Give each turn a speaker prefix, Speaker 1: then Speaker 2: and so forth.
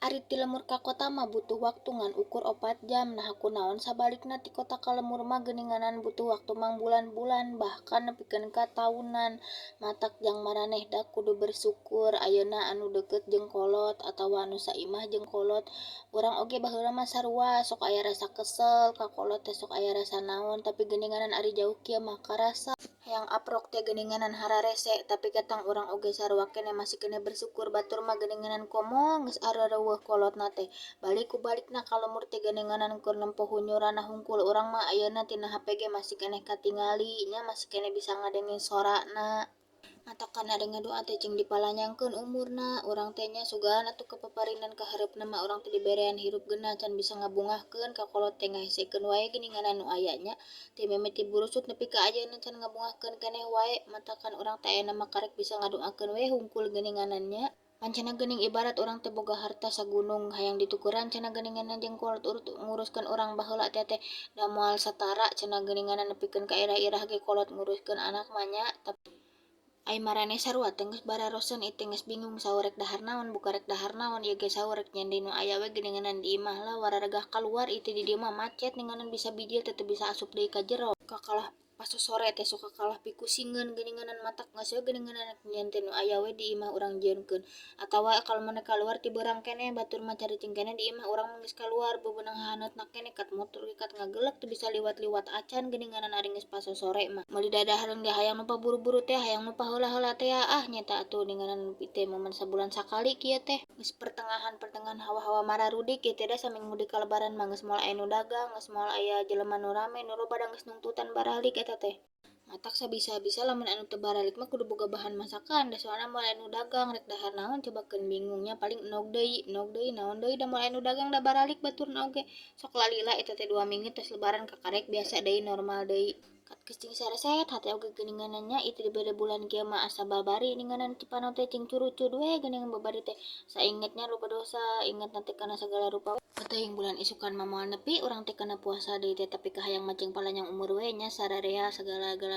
Speaker 1: Ari ti lembur ka kota mah butuh waktu ngan ukur 4 jam, naha kunaon sabalikna ti kota ka lembur mah geuninganan butuh waktu mangbulan-bulan bahkan nepikeun ka taunan. Matak jang maraneh da kudu bersyukur ayeuna anu deukeut jeung kolot atawa anu saimah jeung kolot. Urang oge baheula mah sarua sok aya rasa kesel ka kolot teh, sok aya rasa naon, tapi geuninganan ari jauh kieu mah karasa. Hayang aprok teh geuninganan hararese, tapi ketang urang oge sarua keneh masih keneh bersyukur, batur mah geuninganan komo geus areuweuh kolotna teh. Balik ku balikna ka lembur teh geuninganan keur nempo hunyuranna hungkul, urang mah ayeuna tina hape ge masih keneh katingali nya, masih keneh bisa ngadenge sorana. Matakan ari ngadoa teh cing dipalanjangkeun umurna urang teh nya, sugan atuh kapaparinan ka hareupna mah urang teh diberean hirup geunah can bisa ngabungahkeun ka kolot teh, ngahesekeun wae geuninganan nu aya nya. Ti mimiti burusut nepi ka ayeuna can ngabungahkeun keneh wae, matakan urang teh ayeuna mah karek bisa ngadoakeun we hungkul geuninganan nya. Pancena geuning ibarat urang teh boga harta sagunung hayang ditukeran cenah geuninganan jeung kolot urut nguruskeun urang baheula teh teh da moal satara cenah geuninganan, nepikeun ka irah-irah ge kolot nguruskeun anak mah nya. Ai maraneh sarua teh geus bararosen ieu teh, geus bingung saur rek dahar naon, buka rek dahar naon ieu ge, saur rek nyieun deui nu aya we geuninganan di imah lah, wararegah kaluar ieu teh, di dieu mah macet ninganan, bisa bijil teh teu bisa asup deui ka jero. Kakalah pasosore teh sok kakalah pikusingeun geuninganan, matak geus we geuninganan nyieun teh nu aya we di imah urang jieunkeun, atawa kalau mun kaluar ti beurang keneh, batur mah caricing keneh di imah, urang mah geus kaluar bebeunang hahaneutna keneh, kat motor ge kat ngagelek teu bisa liwat-liwat acan geuninganan ari geus pasosore mah. Meuli dadahareun ge hayang nu paburu-buru teh, hayang nu paheula-heula teh, ah nyata atuh geuninganan teh momen sabulan sakali kieu teh. Geus pertengahan-pertengahan hawa-hawa mararudik ieu teh da, saminggu deui ka lebaran mah geus moal aya nu dagang, geus moal aya jelema nu rame nu loba, da geus nungtutan baralik eta teh. Matak sabisa-bisa lamun anu teu baralik mah kudu boga bahan masakan da, soalna moal aya nu dagang, rek dahar naon cobakeun, bingung nya. Paling endog deui, endog deui, naon deui, da moal aya nu dagang da baralik baturna oge. Sok lalila eta teh 2 minggu tos lebaran kakarek biasa deui, normal deui. Kat geus cing sareset hate oge geuninganan nya, ieu teh dibere bulan kieu mah asa babari ninganan Cipanong teh cing curucud we geuningan babari teh. Saingetnya loba dosa, ingetna teh kana sagala rupa. Teuing bulan isukan mah moal nepi urang teh kana puasa deui teh, tapi kahayang mah cing palanjang umur we nya sararea sagala-gala.